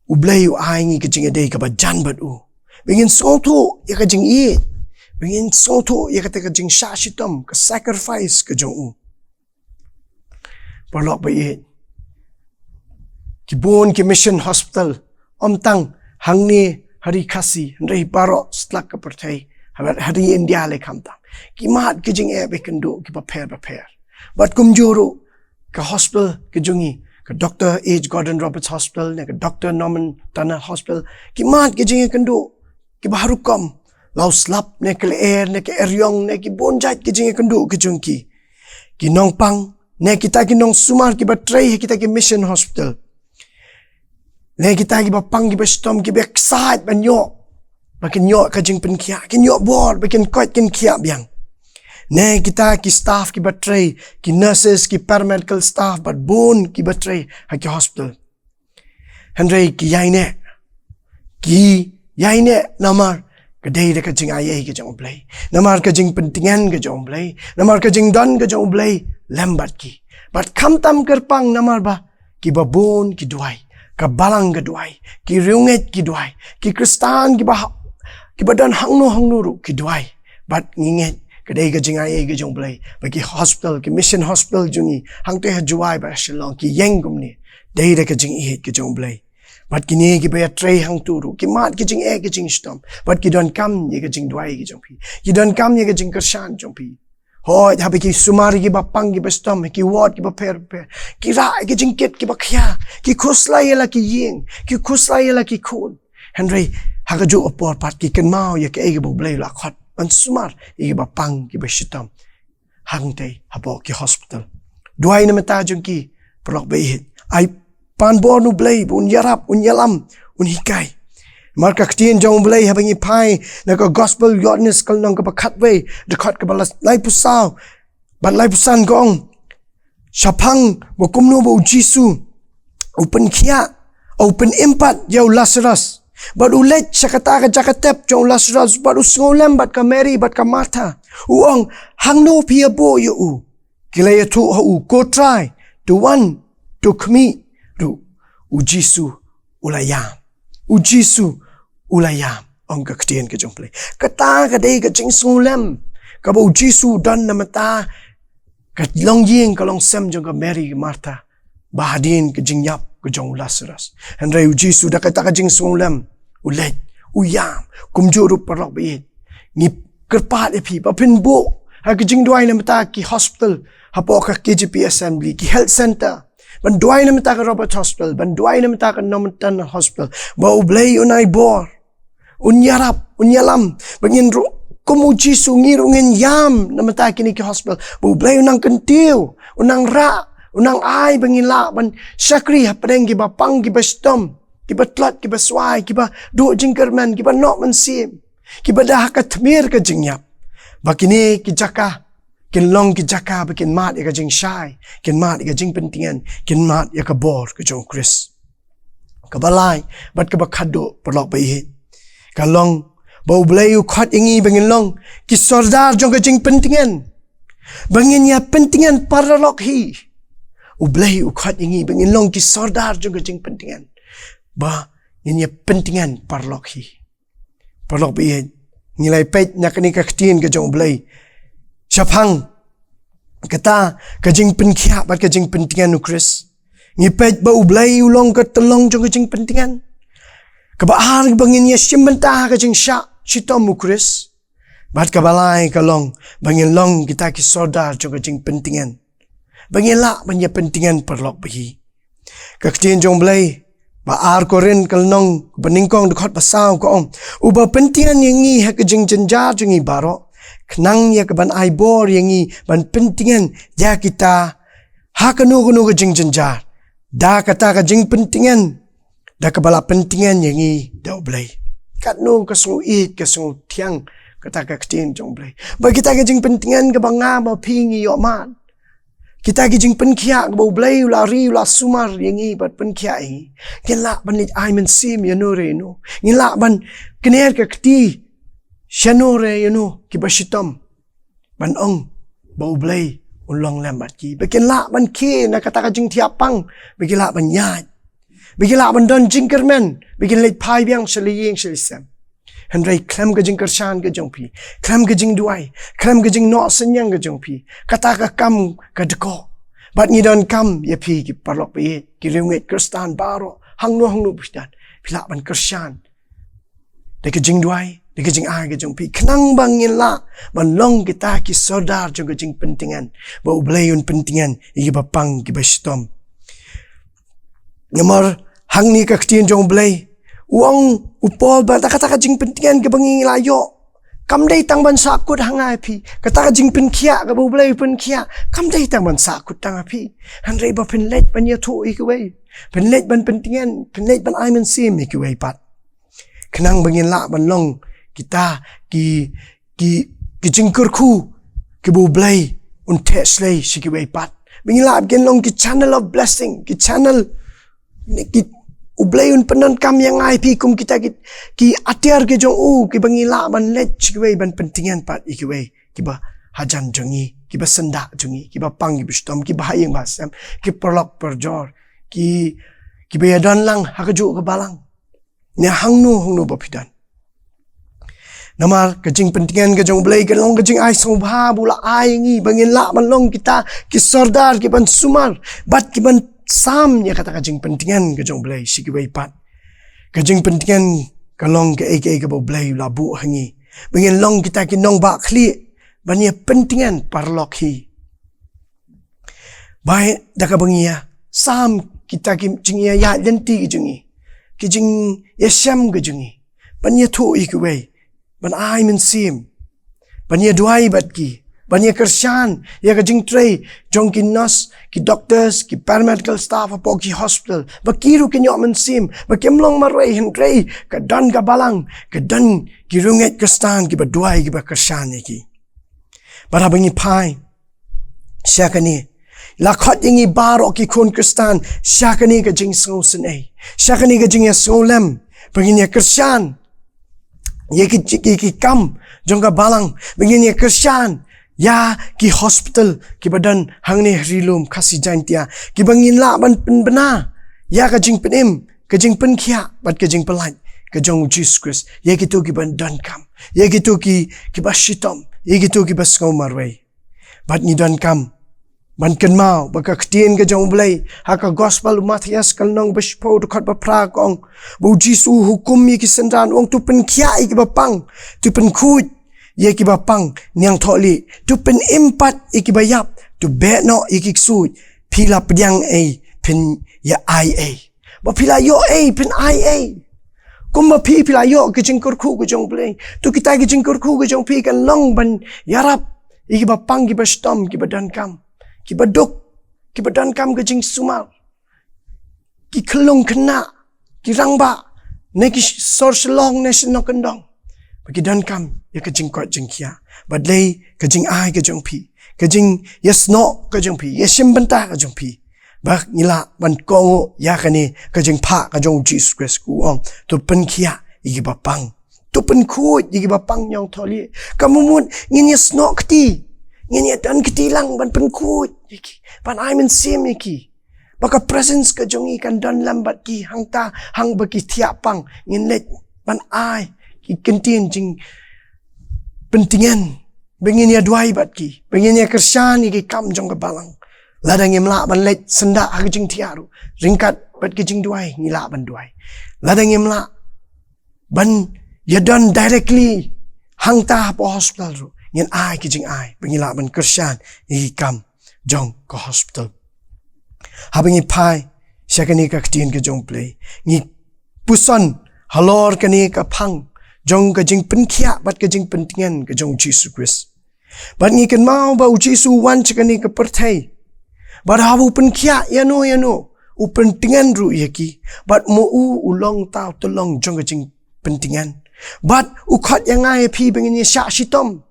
u Blei u ai ngi ki jingïadei kaba jan bad u, ba ngin sngewthuh ïa ka jingïeit, ba ngin sngewthuh ïa kata ka jingshah shitom, ka sacrifice ka jong u. Paralok ba ïeit, ki bun ki mission hospital, ym tang hangne ha ri Khasi, hynrei baroh satlak ka pyrthei, ha ri India lei khamtam, ki mad ki jingeh ba kynduh kiba pher bapher. Bad kumjuh ruh ka hospital ka jong ngi, ka Doctor H Gordon Roberts Hospital ne ka Doctor Norman Tunnell Hospital, ki mad ki jingïakynduh kiba har rukom, la u slap ne ka lyer ne ka eriong ne ki bun jait ki jingïakynduh ki jong ki. Ki nongpang ne kita ki nongsumar kiba trei ha kita ki mission hospital, ne kita kiba pang kiba shitom, kiba ksaid ban ïoh, ba kin ïoh ka jingpynkhiah, kin ïoh bor ba kin koit kin khiah biang. Ne kita ki staff kiba trei, ki nurses, ki paramedical staff bad bun kiba trei ha ki hospital. Hynrei ki ïaineh, ki ïaineh namar ka dei da ka jingaiei ka jong u Blei, namar ka jingpyntngen ka jong u Blei, namar ka jingdon ka jong u Blei lem bad ki. Bad khamtam kyrpang, namar ba kiba bun ki duwai, ka balang ka duwai, ki riewngeit ki duwai, ki Khristan kiba ha-, kiba don hangno hangno ruh ki duwai. Bad ngi ngeit ka dei ka jingaiei ka jong u Blei ba ki hospital, ki mission hospital jong ngi hangtei ha Jowai bad ha Shillong ki ïeng kumne, dei da ka jingïeit ka jong u Blei. Bad kine kiba ïatrei hangto ruh ki mad ki jingeh ki jingshitom, bad ki donkam ïa ka jingduwai ka jong phi, ki donkam ïa ka jingkyrshan jong phi. Hooid, haba ki sumar ïa kiba pang kiba shitom ha ki ward kiba pher pher, ki rah ïa ki jingkit kiba khia, ki khuslai ïa la ki ïing, ki khuslai ïa la ki khun. Hynrei ha kajuh ka por pat ki kynmaw ïa kaei kaba u Blei u la khot ban sumar ïa kiba pang kiba shitom hangtei hapoh ki hospital. Duwai na bynta jong ki, paralok ba ïeit. Ai pan bor na u Blei ba un ïarap, un ïalam, un hikai. Namar ka ktien jong u Blei, haba ngi phai na ka Gospel Ïoannis ka lynnong kaba khatwei, dkhot kaba la-, laiphew saw bad laiphew san, ka ong shaphang ba kumno ba u Jisu u pynkhiah, u pynim pat ïa u Lasarus, bad u leit sha kata ka jaka tep jong u Lasarus, bad u sngewlem bad ka Mary bad ka Martha. U ong, hangno phi ïabuh ïa u? ki la ïathuh ha u, "Ko Trai, to wan, to khmih ruh." U Jisu u la ïam. U Jisu u la ïam, ong ka ktien ka jong U Blei. Kata ka dei ka jingsngewlem kaba U Jisu u don na bynta ka longïing ka longsem jong ka Mary Martha, ba hadien ka jingïap ka jong u Lazarus. Hynrei U Jisu da kata ka jingsngewlem u leit, u ïam. Kumjuh ruh paralok baieit, ngi kyrpad ïa phi ba phin buh ha ka jingduwai na bynta ki hospital, hapoh ka K J P Assembly, ki health center, ban duwai na bynta ka Roberts Hospital, ban duwai na bynta ka Normanton Hospital, ba U Blei un ai bor, un ïarap, un ïalam, ba ngin ruh, kum U Jisu, ngi ruh ngin ïam na bynta kine ki hospital, ba U Blei un nang kyntiew, un nang rah, un nang ai ba ngin lah ban shakri hapdeng kiba pang, kiba shitom, kiba tlot, kiba swai, kiba duh jingkyrmen, kiba noh mynsiem, kiba da ha ka tmier ka jingïap. Ba kine ki jaka kin long ki jaka ba kin mad ïa ka jingshai, kin mad ïa ka jingpyntngen, kin mad ïa ka bor ka jong U Khrist. Kaba lai bad kaba khatduh, paralok baieit, ka long ba U Blei u khot ïa ngi ba ngin long ki sordar jong ka jingpyntngen, ba ngin ïa pyntngen paralok hi. U Blei u khot ïa ngi ba ngin long ki sordar jong ka jingpyntngen, ba ngin ïa pyntngen paralok hi. Paralok baieit, ngi la peit na kane ka ktien ka jong U Blei shaphang kata ka jingpynkhiah bad ka jingpyntngen U Khrist. Ngi peit ba U Blei u long ka tyllong jong ka jingpyntngen. Kaba ar, ba ngin ïa shim bynta ha ka jingshah shitom U Khrist. Bad kaba lai ka long ba ngin long kita ki sordar jong ka jingpyntngen, ba ngin lah ban ïa pyntngen paralok baieit. Ka ktien jong U Blei, ba ar Korinth ka lynnong ba nyngkong, dkhot ba saw, ka ong: "Uba pyntngen ïa ngi ha ka jingjynjar jong ngi baroh, khnang ïa kaban ai bor ïa ngi ban pyntngen ïa kita ha kano kano ka jingjynjar, da kata ka jingpyntngen, da kaba la pyntngen ïa ngi da U Blei." Katno ka sngew ïeit, ka sngew thiang kata ka ktien jong U Blei. Ba kita ka jingpyntngen kaba nga bad phi ngi ïoh mad, kita ki jingpynkhiah kaba U Blei u la ri, u la sumar ïa ngi bad pynkhiah ïa ngi, ngin lah ban leit ai mynsiem ïano re ïano, ngin lah ban kner ka kti shano re ïano kiba shitom, ban ong ba U Blei un long lem bad ki, ba kin lah ban khie na kata ka jingthiah pang, ba kin lah ban ïaid, ba kin lah ban don jingkyrmen, ba kin leit phai biang sha la ïing sha la sem. Hynrei khlem ka jingkyrshan ka jong phi, khlem ka jingduwai, khlem ka jingnoh synñiang ka jong phi, kata ka kam ka dkoh. Bad ngi donkam ïa phi ki paralok baieit, ki riewngeit Khristan baroh, hangno hangno phi don, phi lah ban kyrshan da ka jingduwai, da ka jingai ka jong phi, khnang ba ngin lah ban long kita ki sordar jong ka jingpyntngen, ba U Blei un pyntngen ïa kiba pang, kiba shitom. Namar hangne ka ktien jong U Blei, u ong u Paul ba kata ka jingpyntngen kaba ngi la ïoh, kam dei tang ban sahkut ha nga ïa phi. Kata ka jingpynkhiah kaba U Blei u pynkhiah, kam dei tang ban sahkut tang ha phi. Hynrei ba phin leit ban ïathuh ïa kiwei, phin leit ban pyntngen, phin leit ban ai mynsiem ïa kiwei pat, khnang ba ngin lah ban long kita ki, ki, ki jingkyrkhu kiba U Blei un theh shlei sha kiwei pat. Ba ngin lah ban long ki channel of blessing, ki channel, ki, U Blei un pyndonkam ïa nga ïa phi kum kita ki, ki atiar ki jong u, kiba ngin lah ban leit sha kiwei ban pyntngen pat ïa kiwei kiba hajan jong ngi, kiba syndah jong ngi, kiba pang, kiba shitom, kiba ha ïing ba ha sem, ki paralok parajor, ki, kiba ïadon lang ha kajuh ka balang, ne hangno hangno ba phi don. Namar ka jingpyntngen ka jong U Blei ka long ka jingai sngewbha ba u la ai ïa ngi, ba ngin lah ban long kita ki sordar kiban sumar bad kiban sam ïa kata ka jingpyntngen ka jong U Blei sha kiwei pat. Ka jingpyntngen ka long kaei kaei kaba U Blei u la buh ha ngi, ba ngin long kita ki nongbah khlieh ban ïa pyntngen paralok hi. Ba da kaba ngi ïa sam kita ki jingïaid lynti ki jong ngi, ki jingïashem ki jong ngi, ban ïathuh ïa kiwei, ban ai mynsiem, ban ïaduwai bad ki, ban ïakyrshan ïa ka jingtrei jong ki nurse, ki doctors, ki paramedical staff hapoh ki hospital, ba ki ruh kin ïoh mynsiem, ba kim long marwei hynrei ka don ka balang, ka don ki riewngeit Khristan kiba duwai, kiba kyrshan ïa ki. Bad haba ngi phai sha kane, la khot ïa ngi baroh ki khun Khristan sha kane ka jingsngewsynei, sha kane ka jingïasngewlem, ba ngin ïakyrshan ïa ki, ki, ki kam jong ka balang, ba ngin ïakyrshan ïa ki hospital kiba don hangne ha Ri Lum Khasi Jaiñtia, kiba ngin lah ban pynbna ïa ka jingpynim, ka jingpynkhiah bad ka jingpyllait ka jong u Jisu Khrist ïa kito kiba donkam, ïa kito ki, kiba shitom, ïa kito kiba sngew marwei. Bad ngi donkam ban kynmaw ba ka ktien ka jong U Blei ha ka Gospel u Mathaios ka lynnong ba shiphew, dkhot ba phra, ka ong ba u Jisu u hukum ïa ki synran, u ong: "To pynkhiah ïa kiba pang, to pynkhuid ïa kiba pang niangthohlieh, to pynim pat ïa kiba ïap, to beh noh ïa ki ksuid. Phi la pdiang ei, phin ïa ai ei. Ba phi la ïoh ei, phin ai ei. Kumba phi, phi la ïoh ka jingkyrkhu ka jong U Blei, to kita ki jingkyrkhu ka jong phi kan long ban ïarap ïa kiba pang, kiba shitom, kiba donkam, kiba duk, kiba donkam ka jingsumar, ki khyllung khynnah, ki rangbah, ne ki sor Shillong ne shnong kyndong, ba ki donkam ïa ka jingkoit jingkhiah." Bad lei ka jingai ka jong phi, ka jingïasnoh ka jong phi, ïashim bynta ka jong phi, ba ngi lah ban kohnguh ïa kane ka jingphah ka jong u Jisu Khrist, u ong: "To pynkhiah ïa kiba pang, to pynkhuid ïa kiba pang niangthohlieh." Ka mut ngin ïasnoh kti, ngin ïadon kti lang ban pynkhuid ïa ki, ban ai mynsiem ïa ki, ba ka presence ka jong ngi kan don lem bad ki hangta, hangba ki thiah pang, ngin leit ban ai ki kyntien jingpyntngen, ba ngin ïaduwai bad ki, ba ngin ïakyrshan ïa ki kam jong ka balang. Lada ngim lah ban leit syndah ha ka jingthiah ruh, ryngkat bad ka jingduwai ngi lah ban duwai. Lada ngim lah ban ïadon directly hangta hapoh hospital ruh, ngin ai ki jingai ba ngi lah ban kyrshan ïa ki kam jong ka hospital. Haba ngi phai sha kane ka ktien ka jong U Blei, ngi puson halor kane ka phang jong ka jingpynkhiah bad ka jingpyntngen ka jong u Jisu Khrist. Bad ngi kynmaw ba u Jisu u wan sha kane ka pyrthei, bad haba u pynkhiah ïano ïano, u pyntngen ruh ïa ki, bad mo u u long tawtylong jong ka jingpyntngen. Bad u khot ïa nga ïa phi ba ngin ïashah shitom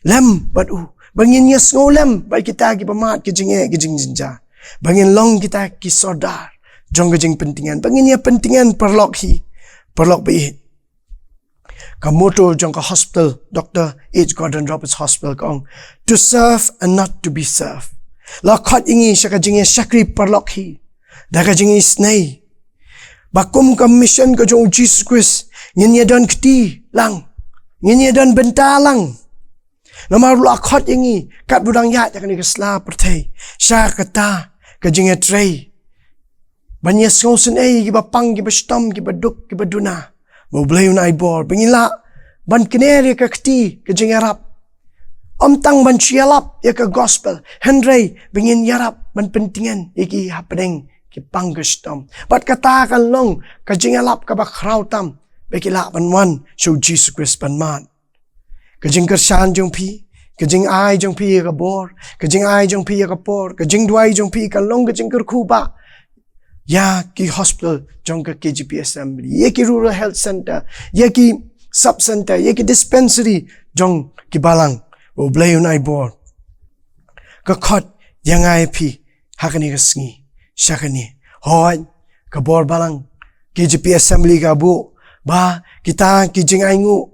lem bad u, ba ngin ïasngew lem bad kita kiba mad ka jingeh ka jingjynjar, ba ngin long kita ki sordar jong ka jingpyntngen, ba ngin ïapyntngen paralok hi, paralok baieit. Ka motto jong ka hospital, Doctor H Gordon Roberts Hospital, ka ong: "To serve and not to be served." La khot ïa ngi sha ka jingïashakri paralok hi da ka jingisynei, ba kum ka mission ka jong u Jisu Khrist, ngin ïadon kti lang, ngin ïadon bynta lang. Namar la khot ïa ngi katba dang ïaid ha kane ka sla pyrthei sha kata ka jingïatrei, ban ïasngewsynei ïa kiba pang, kiba shitom, kiba duk, kiba duna. Ba U Blei un ai bor ba ngin lah ban kner ïa ka kti ka jingïarap, ym tang ban shu ïalap ïa ka gospel, hynrei ba ngin ïarap ban pyntngen ïa ki hapdeng ki pang ki shitom. Bad kata kan long ka jingïalap kaba khraw tam, ba ki lah ban wan sha u Jisu Khrist ban mad. Ka jingkyrshan jong phi, ka jingai jong phi ïa ka bor, ka jingai jong phi ïa ka por, ka jingduwai jong phi kan long ka jingkyrkhu ba ïa ki hospital jong ka K J P Assembly, ïa ki Rural Health Center, ïa ki sub center, ïa ki dispensary jong ki balang. U Blei un ai bor. Ka khot ïa nga ïa phi ha kane ka sngi, sha kane. Hooid, ka bor balang K J P Assembly ka buh ba kita ki jingainguh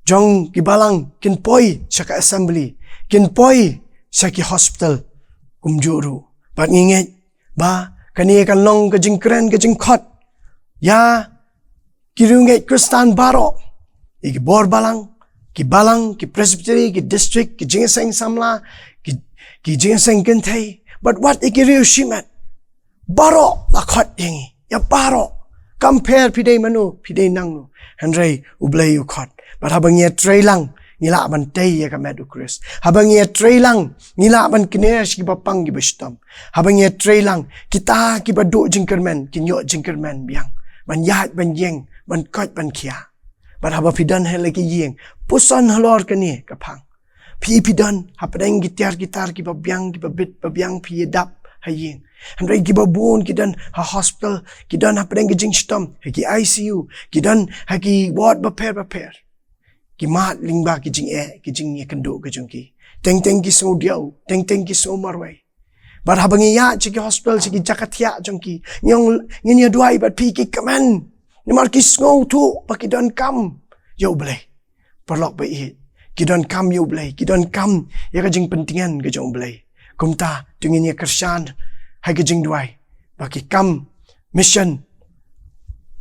jong ki balang kin poi sha ka assembly, kin poi sha ki hospital kumjuh ruh. Bad ngi ngeit ba kane kan long ka jingkren, ka jingkhot ïa ki riewngeit Khristan baroh, ïa ki bor balang, ki balang, ki presbytery, ki district, ki jingïaseng samla, ki, ki jingïaseng kynthei, bad wat ïa ki riew shimet. Baroh la khot ïa ngi, ïa baroh. Kam pher phi dei mano, phi dei nangno, hynrei U Blei u khot. Bad haba ngi ïatrei lang, ngi lah ban tei ïa ka met u Khrist. Haba ngi ïatrei lang, ngi lah ban kner sha kiba pang, kiba shitom. Haba ngi ïatrei lang, kita kiba duh jingkyrmen kin ïoh jingkyrmen biang, ban ïaid ban ïeng, ban koit ban khiah. Bad haba phi don ha la ki ïing, puson halor kane ka phang. Phi, phi don hapdeng ki tiar ki tar kiba biang, kiba bit ba biang, phi ïadap ha ïing. Hynrei kiba bun ki don ha hospital, ki don hapdeng ki jingshitom ha ki I C U, ki don ha ki ward bapher bapher. Ki mad lyngba ki jingeh, ki jingïakynduh ka jong ki. Teng teng ki sngewdiaw, teng teng ki sngewmarwei. Bad haba ngi ïaid sha ki hospital, sha ki jaka thiah jong ki, ngi ong, ngin ïaduwai bad phi, ki kmen. Namar ki sngewthuh ba ki donkam ïa U Blei. Paralok baieit, ki donkam ïa U Blei, ki donkam ïa ka jingpyntngen ka jong U Blei. Kumta to ngin ïa kyrshan ha ka jingduwai ba ki kam mission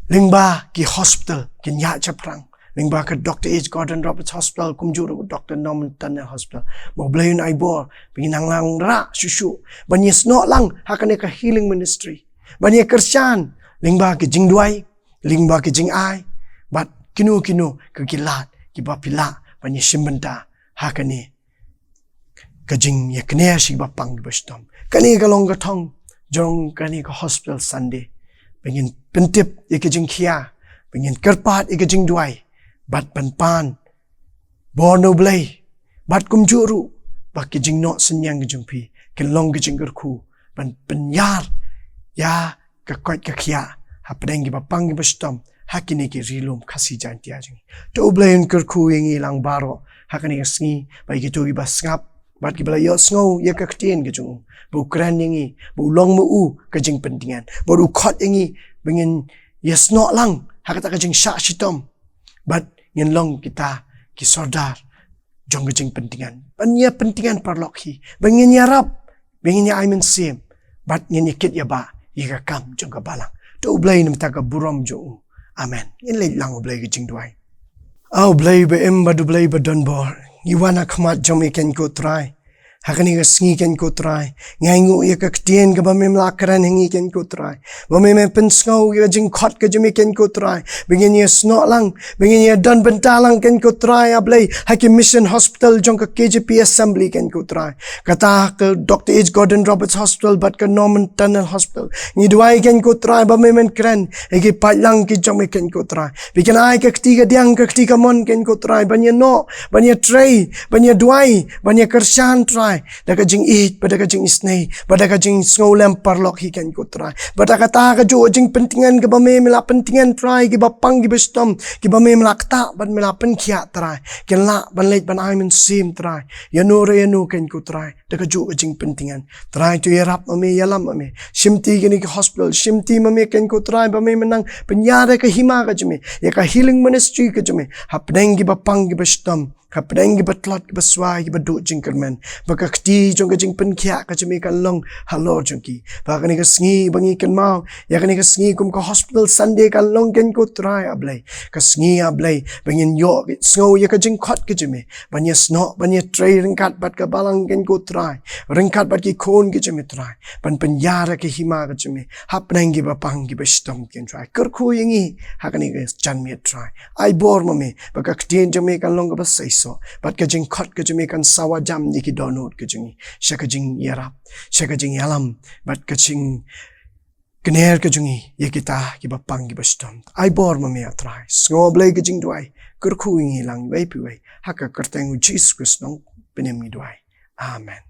lyngba ki hospital kin ïaid shaphrang, lyngba ka Doctor H Gordon Roberts Hospital, kumjuh ruh Doctor Norman Tunnell Hospital. Ba U Blei un ai bor ba ngin nang wanrah shuh shuh ban ïasnoh lang ha kane ka healing ministry, ban ïa kyrshan lyngba ki jingduwai, lyngba ki jingai, bad kino kino ka ki lad kiba phi lah ban ïa shim bynta ha kane ka jingïakynduh sha kiba pang kiba shitom. Kane ka long ka thong jong kane ka Hospital Sunday, ba ngin pyntip ïa ka jingkhia, ba ngin kyrpad ïa ka jingduwai, bad ban pan bor na U Blei, bad kumjuh ruh ba ki jingnoh synñiang ka jong phi kin long ka jingkyrkhu ban pynïar ïa ka koit ka khiah hapdeng kiba pang kiba shitom ha kine ki ri lum Khasi Jaiñtia jong ngi. To U Blei un kyrkhu ïa ngi lang baroh ha kane ka sngi, ba ïa kito kiba sngap bad kiba la ïohsngew ïa ka ktien ka jong U, ba U kren ïa ngi, ba U long ma U ka jingpyntngen, ba U khot ïa ngi ba ngin ïasnoh lang ha kata ka jingshah shitom, bad ngin long kita ki sordar jong ka jingpyntngen, ban ïa pyntngen paralok hi, ba ngin ïarap, ba ngin ïa ai mynsiem, bad ngin ïa kit ïa ba ïa ka kam jong ka balang. To U Blei na ka bynta ka burom jong U. Amen. Ngin leit lang, U Blei, ka jingduwai. A U Blei ba im bad U Blei ba don bor, ngi wan ha khmat jong Me, kynrad ko Trai. Ha kane ka sngi, kynrad ko Trai, ngi ainguh ïa ka ktien kaba Me la kren ha ngi, kynrad ko Trai, ba Me, Me pynsngew ïa ka jingkhot ka jong Me, kynrad ko Trai, ba ngin ïasnoh lang, ba ngin ïa don bynta lang, kynrad ko Trai, A Blei, ha ki mission hospital jong ka K J P Assembly, kynrad ko Trai. Kata ka Doctor H Gordon Roberts Hospital bad ka Norman Tunnell Hospital, ngi duwai, kynrad ko Trai, ba Me, Men kren ïa ki paidlang ki jong Me, kynrad ko Trai, ba kin ai ka kti kadiang, ka kti kamon, kynrad ko Trai, ban ïa noh, ban ïa trei, ban ïa duwai, ban ïa kyrshan, Trai, da ka jingïeit bad da ka jingisynei bad da ka jingsngewlem paralok hi, kynrad ko Trai. Bad da kata kajuh ka jingpyntngen kaba Me, Me la pyntngen, Trai, kiba pang kiba shitom, kiba Me, Me la ktah bad Me la pynkhiah, Trai, kin lah ban leit ban ai mynsiem, Trai, ïano re ïano, kynrad ko Trai, da kajuh ka jingpyntngen. Trai, to ïarap ma Me, ïalam ma Me, shimti kine ki hospital, shimti ma Me, kynrad ko Trai, ba Me, Me nang pynïar ïa ka hima ka jong Me, ïa ka healing ministry ka jong Me hapdeng kiba pang kiba shitom, hapdeng kiba tlot kiba swai, kiba duh jingkyrmen, ba ka kti jong ka jingpynkhiah ka jong Me kan long halor jong ki. Ba kane ka sngi ba ngi kynmaw ïa kane ka sngi kum ka Hospital Sunday kan long, kynrad ko Trai, A Blei, ka sngi, A Blei, ba ngin ïohsngew ïa ka jingkhot ka jong Me, ban ïasnoh, ban ïatrei ryngkat bad ka balang, kynrad ko Trai, ryngkat bad ki khun ki jong Me, Trai, ban pynïar ïa ka hima ka jong Me hapdeng kiba pang kiba shitom, kynrad ko Trai. Kyrkhu ïa ngi ha kane ka janmiet, Trai. Ai bor ma Me ba ka ktien jong Me kan long kaba seisoh, bad ka jingkhot ka jong Me kan sawa jam ïa ki dohnud ki jong ngi sha ka jingïarap, sha ka jingïalam bad ka jingkner ka jong ngi ïa kita kiba pang kiba shitom. Ai bor ma Me, A Trai. Sngew, A Blei, ka jingduwai. Kyrkhu ïa ngi lang iwei pa iwei, ha ka kyrteng U Jisu Khrist Nongpynim ngi duwai. Amen.